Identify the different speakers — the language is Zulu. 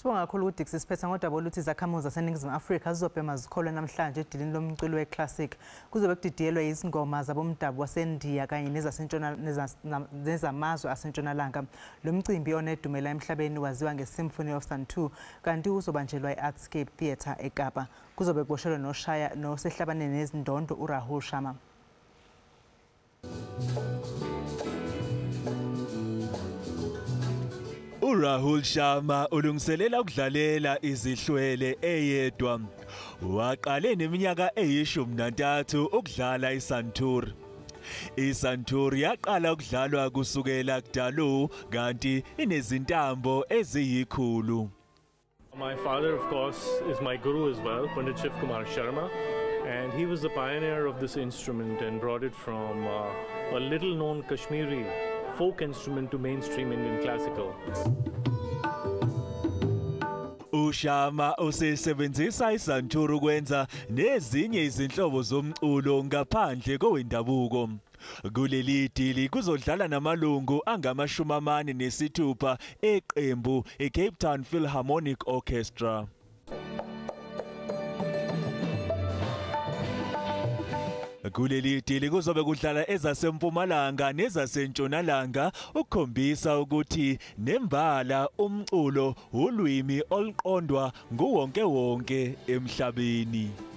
Speaker 1: Sibonga kakhulu uDixie. Siphetha ngodaba oluthi izakhamuzi zaseNingizimu Afrika zizobhema zikholwe namhlanje edilini lomculo we-classic. Kuzobe kudidiyelwe izingoma zabomdabu waseNdiya kanye nezamazwe asentshonalanga. Lo mcimbi onedumela emhlabeni waziwa nge-Symphony of Santoor, kanti uzobanjelwa e-Artscape Theatre eKapa. Kuzobe kuboshelwe noshaya nosehlabane nezindondo uRahul Sharma.
Speaker 2: uRahul Sharma ulungiselela ukudlalela izihlwele eyedwa. Waqale neminyaka eyi-13 ukudlala isantoor. Isantoor yaqala ukudlalwa kusukela kudalo kanti inezintambo eziyikhulu.
Speaker 3: My father, of course, is my guru as well, Pandit Shiv Kumar Sharma, and he was the pioneer of this instrument and brought it from a little known Kashmiri folk instrument to mainstream Indian classical.
Speaker 2: uSharma usesebenzisa isantoor ukwenza nezinye izinhlobo zomculo ngaphandle kowendabuko. Kuleli dili kuzodlala namalungu angama-46 eqembu iCape Town Philharmonic Orchestra. Kuleli dili kuzobe kudlala ezasempumalanga nezasentshonalanga ukukhombisa ukuthi nembala umculo ulwimi oluqondwa nguwonke wonke emhlabeni.